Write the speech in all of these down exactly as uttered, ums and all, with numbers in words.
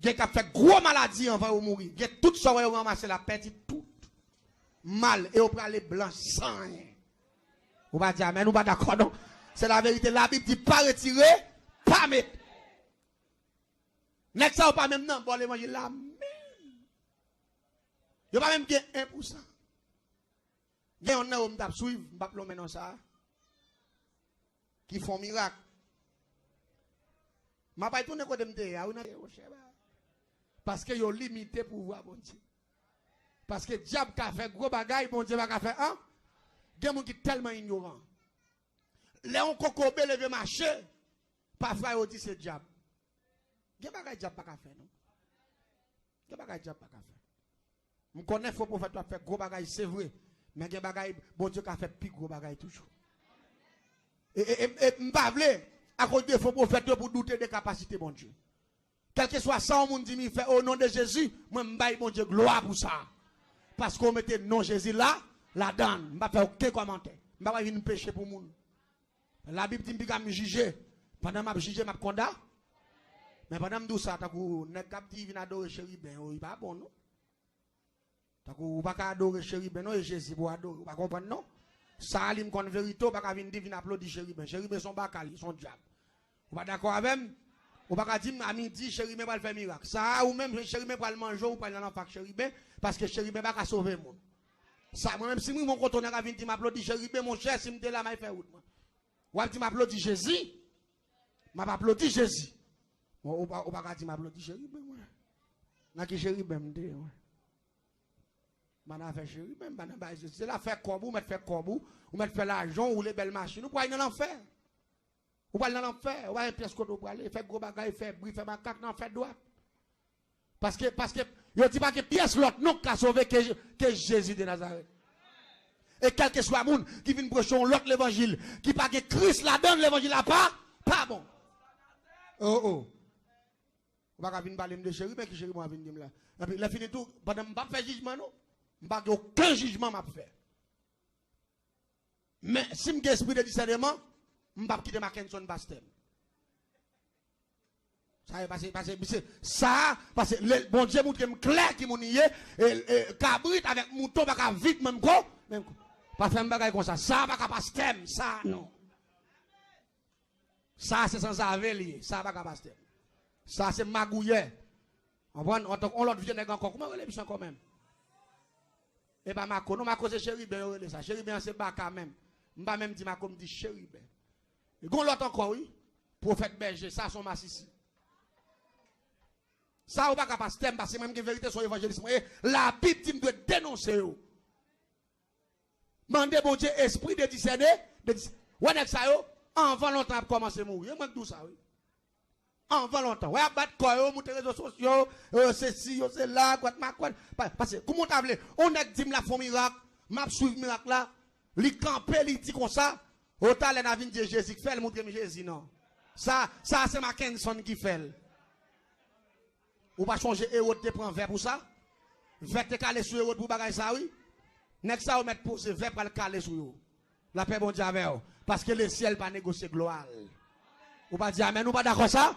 Gen k ap fè gwo maladi anvan yo mouri. Gen tout sa w wè yo ranmase la, pèdi tout. Mal, e yo prale blanch, san anyen. Ou pa di amèn, ou pa dakò non. Se laverite, Labib di pa retire, pa mete. Nèg sa yo pa menm nan bò levanjil la menm. Yo pa menm gen en pou san. Gen yonn nan yo m t ap swiv, m p ap lonmen non sa a, ki fè yon mirak. M ap al tounen kote m te ye a, wi, nan monchè, ba. Paske yo limite pouvwa Bondye. Paske dyab ka fè gwo bagay, Bondye pa ka fè an. Gen moun ki tèlman inyoran. Lè yon kokobe leve mache, pafwa yo di se dyab. Gen bagay dyab pa ka fè, non. Gen bagay dyab pa ka fè. M konnen fo pwofèt yo ap fè gwo bagay, se vre. Men gen bagay, Bondye ka fè pi gwo bagay toujou. E, e, e, e m pa vle, akoz de fo pwofèt yo, pou doute de kapasite Bondye. Kèlkeswa sa yon moun di m li fè, o non de Jezi, mwen m bay Bondye glwa pou sa. Paske w mete non Jezi la, ladan l. M pa fè okenn kòmantè. M pa pral vin peche pou moun. Labib di m piga m jije. Pandan m ap jije, m ap konda. Men pandan m di w sa, tankou nèg k ap di vin adore cheriben yo, li pa bon, non. Tankou ou pa ka adore cheriben, non, e Jezi pou w adore. Ou pa konprann, non. Sa a li m konn verite, ou pa ka vin di vin aplodi cheriben. Cheriben se yon baka, li se yon dyab. Ou pa dakò avè m? Ou pa ka di m a midi, cheriben pral fè mirak. Sa a, ou menm, cheriben pral manje w, ou pral nan lanfè ak cheriben, paske cheriben pa ka sove moun. Sa, mwen menm, si m rive yon kote, nèg ap vin di m aplodi cheriben, monchè, si m te la, m al fè wout mwen. W ap di m aplodi Jezi? M ap aplodi Jezi. Bon, ou pa, ou pa ka di m aplodi cheriben, mwen. Nan ki cheriben m te ye, mwen? M pa nan afè cheriben, m pa nan bagay Jezi. Se la fè kòb ou, ou mèt fè kòb ou, ou mèt fè lajan, ou woule bèl machin, ou pral nan lanfè. Ou pral nan lanfè, ou pa gen pyès kote ou prale, fè gwo bagay, fè bri, fè makak nan fè dwat. Paske, paske yo di pa gen pyès lòt non k ka sove ke, ke Jezi de Nazarèt. E kèlkeswa moun ki vin preche yon lòt levanjil, ki pa gen Kris ladan l, levanjil la pa, pa bon. Oh, oh. Ou pa ka vin pale m de cheriben, ki cheriben w ap vin di m la? Epi lè fini tou, pandan m p ap fè jijman non, m pa gen okenn jijman m ap fè. Men, si m gen espri de disèneman, m p ap kite Mackenson pastè m. Sa e pase, pase, misye, sa, pase, le, Bondye moutre m klè ki moun li ye, e, e, kabrit avèk mouton pa ka viv menm ko, menm ko. Pa fè m bagay konsa, sa pa ka pastè m, sa non. Sa se sanzave li ye, sa pa ka pastè m. Sa se magouyè. Konprann? Antank yon lòt vye nèg ankò, kòman yo rele misye ankò menm? E pa Mako non, Mako se cheriben yo rele sa. Cheriben an se baka menm. M pa menm di Mako, m di cheriben. E gon lòt ankò wi. Pwofèt bèje, sa se yon masisi. Sa yo pa ka pastè m, paske mwen m gen verite sou evanjelis mwen. E Labib di m dwe denonse yo. Mande Bondye espri de disène, de dis-, wè nèg sa yo, anvan lontan y ap kòmanse mouri. E mwen k di w sa wi. Anvan lontan. Wè y ap bat kò yo, moute rezo sosyo, yo se si, yo se la, kwèt makwèt. Pa, paske, kouman w ta vle, yon nèg di m l ap fè yon mirak, m ap swiv mirak la, li kanpe, li di konsa, o talè n a vin di e Jezi k fè l, moutre m Jezi non. Sa, sa se Mackenson ki fè l. Ou pa chonje Ewòd te pran vè pou sa? Vè te kale sou Ewòd pou bagay sa wi. Nèg sa yo mèt poze, vè pral kale sou yo. Lapè Bondye avè w. Paske lesyèl pa negosye glwa l. Ou pa di amèn, ou pa dakò sa?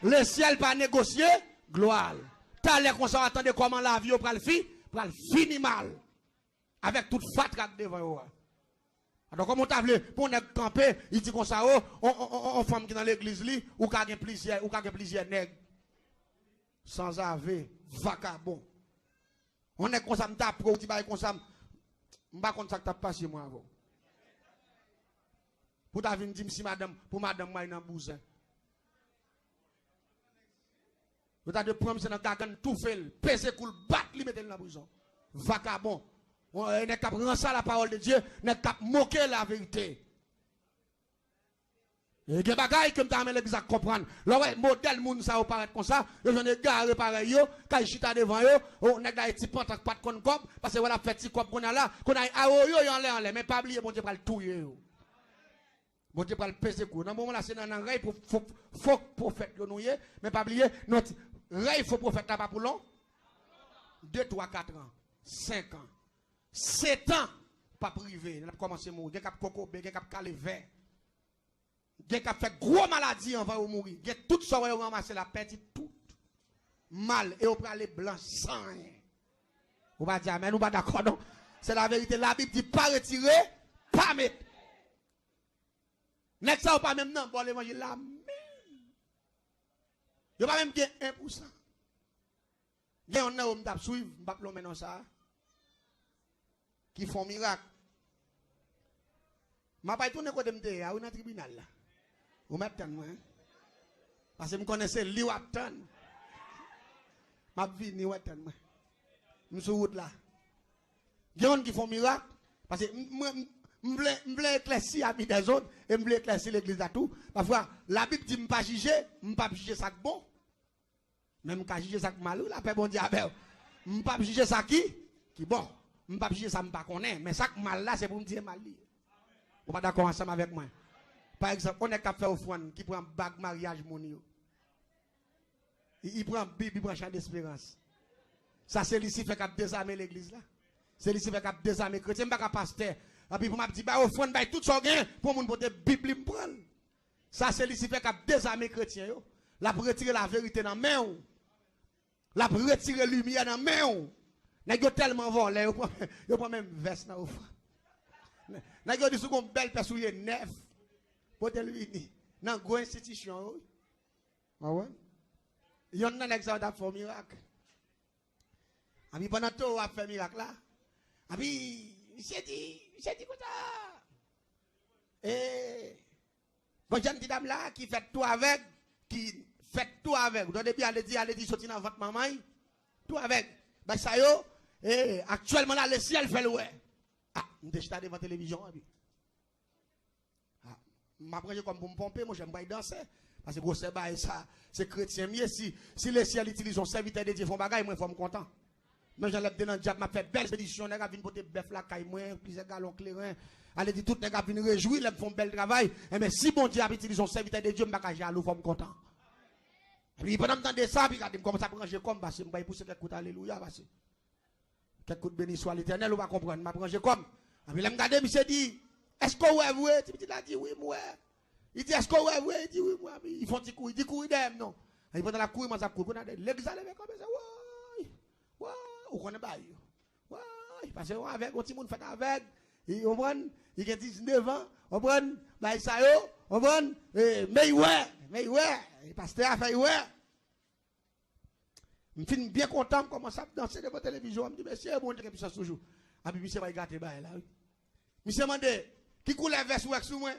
Lesyèl pa negosye glwa l. Talè konsa w a tande kòman lavi yo pral fi, pral fini mal. Avèk tout fatra k devan yo a. Atò, kòman w ta vle pou yon nèg kanpe, li di konsa, o, on, on, on, on fanm ki nan legliz li, ou ka gen plizyè, ou ka gen plizyè nèg. Sanzave, vakabon. On nèg konsa, m ta pre w ti bagay konsa, m, m pa konn sa k t ap pase mwen avè w. Pou ta vin di m si madanm, pou madanm mwen nan bouzen. Yo ta dwe pran misye nan gagann, toufe l, peze kou l, bat li, mete l nan prizon. Vakabon. Yon, e nèg k ap ranse a la parole de Dieu, nèg k ap moke laverite. E gen bagay ke m ta renmen legliz la konprann. Lè w wè modèl moun sa yo parèt konsa, yo jwenn egare parèy yo, k al chita devan yo, o, nèg la e ti pantan k pa t konn kòb, paske wè l ap fè ti kòb kounye a la, kounye a awoyo yo anlè anlè, men pa bliye Bondye pral touye yo. Bondye pral peze kou yo. Nan moman la, se nan, nan rèy fo, fo, fo pwofèt yo nou ye, men pa bliye, non, rèy fo pwofèt la pa pou lon, de, twa, kat an, senk an, sèt an, p ap rive, n ap kòmanse mouri. Gen k ap kokobe, gen k ap kale vè. Gen k ap fè gwo maladi anvan yo mouri. Gen tout sa w wè yo ranmase la, pèdi tout. mal e yo prale blan san anyen. Ou pa di amèn, ou pa dakò non. Se laverite, Labib di pa retire, pa mete. Nèg sa yo pa menm nan bò levanjil la menm. Yo pa menm gen en pou san. Gen yonn nan yo m t ap swiv, m p ap lonmen non sa a, ki fè yon mirak. M ap al tounen kote m te ye a, wi, nan tribinal la. Ou mèt tann mwen. Paske m konnen se li w ap tann. M ap vini, w ap tann mwen. M sou wout la. Gen yonn ki fè yon mirak. Paske m, mwen, m, m vle, m vle eklèsi ami dèzòd, e m vle eklèsi legliz la tou. Pafwa, Labib di m pa jije, m p ap jije sa k bon. Men m ka jije sa k mal, wi, lapè Bondye avè w. M p ap jije sa ki, ki bon. M p ap jije sa m pa konnen. Men sa k mal la, se pou m di e mal li ye. Ou pa dakò ansanm avèk mwen? Pa egzanp, yon nèg k ap fè ofrann, ki pran bag maryaj moun yo. Li, li pran Bib, li pran Chan Desperans. Sa se Lisifè k ap dezame legliz la. Se Lisifè k ap dezame kretyen. M pa ka pastè. Epi pou m ap di, bay ofrann, bay tout sa w gen, pou yon moun pote Bib li, m pran l. Sa se Lisifè k ap dezame kretyen yo. L ap retire laverite nan men w. L ap retire limyè nan men w. Nèg yo tèlman vòlè, yo pran, yo pran menm vès nan ofrann. Nèg yo di si w gen yon bèl pè soulye nèf, pote l vini. Nan gwo enstitisyon yo, wi. Ou konprann? Yonn nan nèg sa yo t ap fè yon mirak. Epi pandan towo ap fè mirak la, epi misye di, misye di konsa, e, bon, jan ti dam la ki fèt tou avèg, ki fèt tou avèg. Ou tande byen, ale di, ale di soti nan vant manman l tou avèg. Bay sa yo, e, aktyèlman la, lesyèl fè l wè. A, m te chita devan televizyon an, epi, a, m ap ranje kò m pou m ponpe, monchè, m pral danse. Paske gwosè bagay sa, se kretyen m ye. Si, si lesyèl itilize yon sèvitè de Dye fè yon bagay, mwen fò m kontan. Menm jan lè m te nan djab, m ap fè bèl benediksyon, nèg ap vin pote bèf lakay mwen, plizyè galon kleren. Ale di tout nèg ap vin rejwi lè m fè yon bèl travay. Enben, si Bondye ap itilize yon sèvitè de Dye, m pa ka jalou, fò m kontan. Epi pandan m tande sa, epi gade m kòmanse ap ranje kò m, paske m pral pouse kèk kout alelouya, paske kèk kout beni swa Letènèl, ou pa konprann, m ap ranje kò m. Epi lè m gade, misye di, èske w wè vre? Ti pitit la di, wi, m wè. Li di, èske w wè vre? Li di, wi, m wè. Li fè yon ti kouri, li di, kouri dèyè m non. Epi pandan l ap kouri, manzè ap kouri. Kounye a, legliz la leve kanpe, se, woy, woy, ou konnen bagay yo. Woy, paske yon avèg, yon timoun fèt avèg, li, ou konprann, li gen diznèf an, ou konprann, bagay sa yo, ou konprann, e, men l wè, men l wè, e pastè a fè l wè. M fin byen kontan, m kòmanse ap danse devan televizyon an, m di, mesye, Bondye gen pisans toujou. Epi misye pral gate bagay la, wi. Misye mande, ki koulè vès ou wè k sou mwen?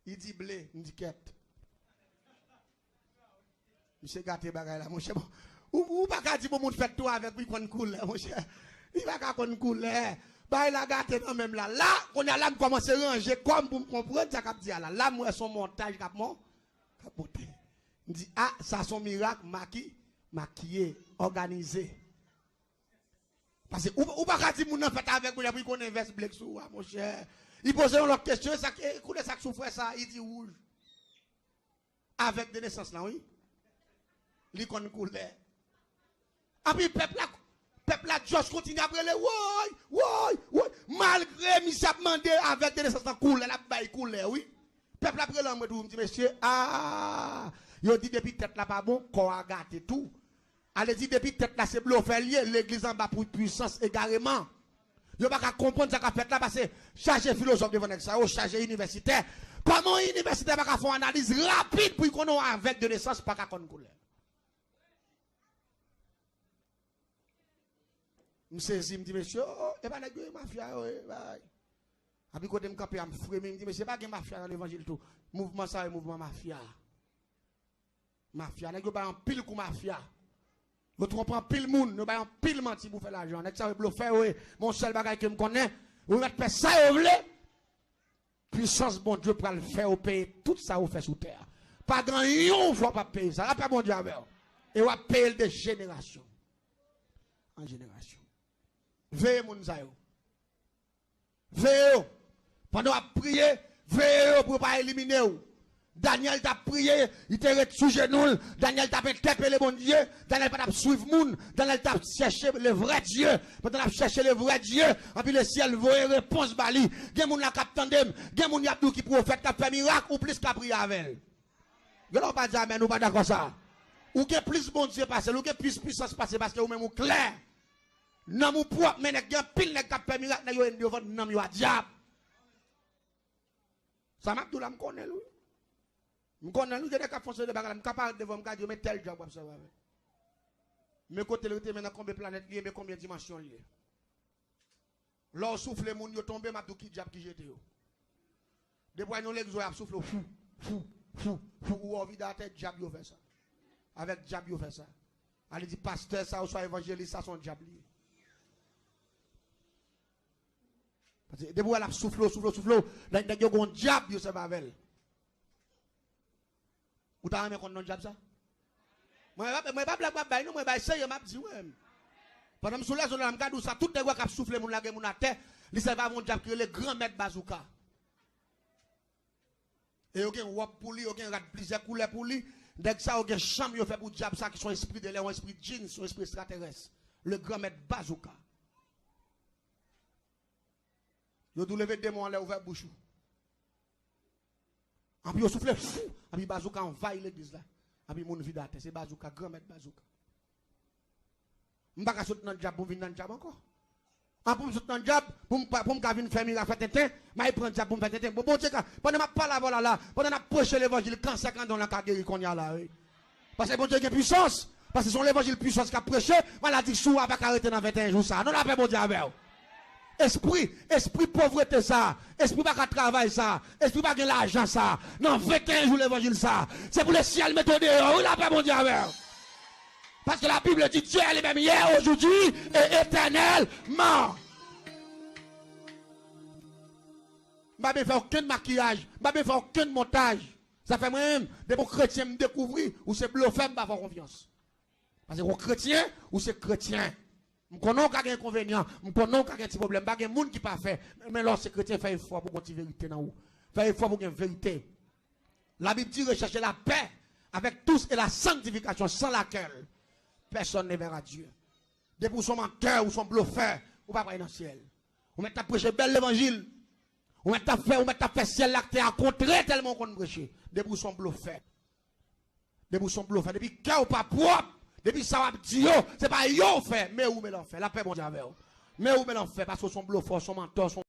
Li di ble, m di kèt. Misye gate bagay la, monchè. Bon, ou, ou pa ka di bon moun fèt tou avèg pou l konn koulè, monchè. Li pa ka konn koulè. Bagay la gate nan men m la. La, kounye a la, m kòmanse ranje kò m pou m konprann sa k ap di a la. La, m wè se yon montaj k ap mon-, k ap monte. M di, a, sa se yon mirak maki-, makiye, òganize. Paske ou, ou pa ka di moun nan fèt avèg, monchè, pou l konnen vès ble k sou ou a, monchè. Li poze yon lòt kesyon, e sa k, e koulè sa k sou frè sa a? Li di wouj. Avèg de nesans lan, wi. Li konn koulè. Anpi pèp la, pèp la just kontinye ap rele, woy, woy, woy. Malgre misye ap mande avèg de nesans lan koulè, l ap bay koulè, wi. Pèp la ap rele anmwe toujou, m di, mesye, a, yo di depi tèt la pa bon, kò a gate tou. Ale di depi tèt la se blofè l ye, legliz anba pou pwisans egareman. Yo pa ka konprann sa k ap fèt la, paske chaje filozòf devan nèg sa yo, chaje inivèsitè. Kòman yon inivèsitè pa ka fè yon analiz rapid pou l konnen yon avèg de nesans pa ka konn koulè? M sezi, m di, mesye, o, o, e pa nèg yo, e mafya yo, e bay. Epi kote m kanpe a, m fremi, m di, mesye, pa gen mafya nan levanjil tou. Mouvman sa yo, e mouvman mafya. Mafya, nèg yo bay anpil kou mafya. Yo twonpe anpil moun, yo bay anpil manti pou fè lajan. Nèg sa yo blofè yo ye. Men yon sèl bagay ke m konnen, yo mèt fè sa yo vle. Pwisans Bondye pral fè yo peye tout sa yo fè sou tè a. Pa gen yon fwa w p ap peye sa. Lapè Bondye avè w. E w ap peye l de jenerasyon an jenerasyon. Veye moun sa yo. Veye yo. Pandan w ap priye, veye yo pou yo pa elimine w. Danyèl t ap priye, li te ret sou jenou l. Danyèl t ap entèpele Bondye. Danyèl pa t ap swiv moun. Danyèl t ap chèche le vrè Dye. Pandan l ap chèche le vrè Dye, anpi lesyèl voye repons ba li. Gen moun la k ap tande m. Gen moun y ap di w ki pwofèt k ap fè mirak, ou plis ka priye avè l. Gen lè w pa di amèn, ou pa dakò sa. Ou gen plis Bondye pase l, ou gen plis pwisans pase l, paske ou menm ou klè. Nanm ou pwòp, men nèg, gen anpil nèg k ap fè mirak, nèg yo, yo vann nanm yo a dyab. Sa m ap di w la, m konnen l, wi. M konnen l, wi, gen nèg k ap fè yon seri de bagay la, m ka parèt devan w, m ka di w, men tèl dyab w ap sèvi avè l. Men kote l rete, men nan konbyen planèt li ye, men konbyen dimansyon li ye. Lè w soufle moun yo tonbe, m ap di w ki dyab ki jete yo. Depi w al nan legliz, w ap soufle w, fou, fou, fou, fou, ou wè w vide atè, dyab yo fè sa. Avèk dyab yo fè sa. Ale di pastè sa, oswa evanjelis sa, se yon dyab li ye. Paske depi w al ap soufle w, soufle w, soufle w, nèg, nèg yo gon dyab yo sèvi avè l. Ou ta renmen konn non dyab sa? Mwen pa, mwen pa blag m ap bay non, mwen bay serye m ap di wi. Pandan m sou lèzon la, m ka di w sa, tout nèg w wè k ap soufle moun, lage moun atè, li sèvi avè yon dyab ki rele Granmèt Bazouka. E yo gen wòb pou li, yo gen rad plizyè koulè pou li. Nèg sa yo gen chanm yo fè pou dyab sa ki se yon espri de lè, yon espri djinn, se yon espri ekstraterès. Le Granmèt Bazouka. Yo di w leve demon anlè, ouvè bouch ou. Anpi yo soufle, fou! Anpi bazouka anvayi legliz la. Anpi moun vide atè. Se bazouka, Granmèt Bazouka. M pa ka sot nan dyab pou m vin nan dyab ankò. An pou m sot nan dyab, pou m, pou m ka vin fè mirak, fè tenten, m al pran dyab pou m fè tenten. Bon, Bondye ka, pandan m ap pale avè w la, la, pandan n ap preche levanjil, kansè kandon lan ka geri kounye a la, wi. Paske Bondye gen pwisans. Paske se yon levanjil pwisans k ap preche, maladi sou a pa ka rete nan venteyen jou sa. Non, lapè Bondye avè w. Espri, espri povrete sa, espri pa ka travay sa, espri pa gen lajan sa, nan venteyen jou levanjil sa, se pou lesyèl mete w deyò, wi, lapè Bondye avè w. Parce que la Bible dit Dieu est le même hier, aujourd'hui et éternellement. M pa bezwen fè okenn makiyaj, m pa bezwen fè okenn montaj. Sa fè mwen menm, depi yon kretyen m dekouvri, ou se blofè, m pa fè w konfyans. Paske yon kretyen, ou se kretyen. M konnen w ka gen enkonvenyan, m konnen w ka gen ti pwoblèm, pa gen moun ki pafè. Men lè w se kretyen, fè efò pou gon ti verite nan ou. Fè efò pou gen verite. La Bible dit recherchez la paix avec tous et la sanctification sans laquelle personne ne verra Dieu. Depi w se yon mantè, ou se yon blofè, ou pa pral nan syèl. Ou mèt ap preche bèl levanjil. Ou mèt ap fè, ou mèt ap fè syèl la ak tè a kontre tèlman w konn preche. Depi w se yon blofè. Depi w se yon blofè, depi kè w pa pwòp, depi sa w ap di yo, se pa yo w fè, men ou men lanfè. Lapè Bondye avè w. Men ou men lanfè, paske w se yon blofè, w se yon mantè, w se yon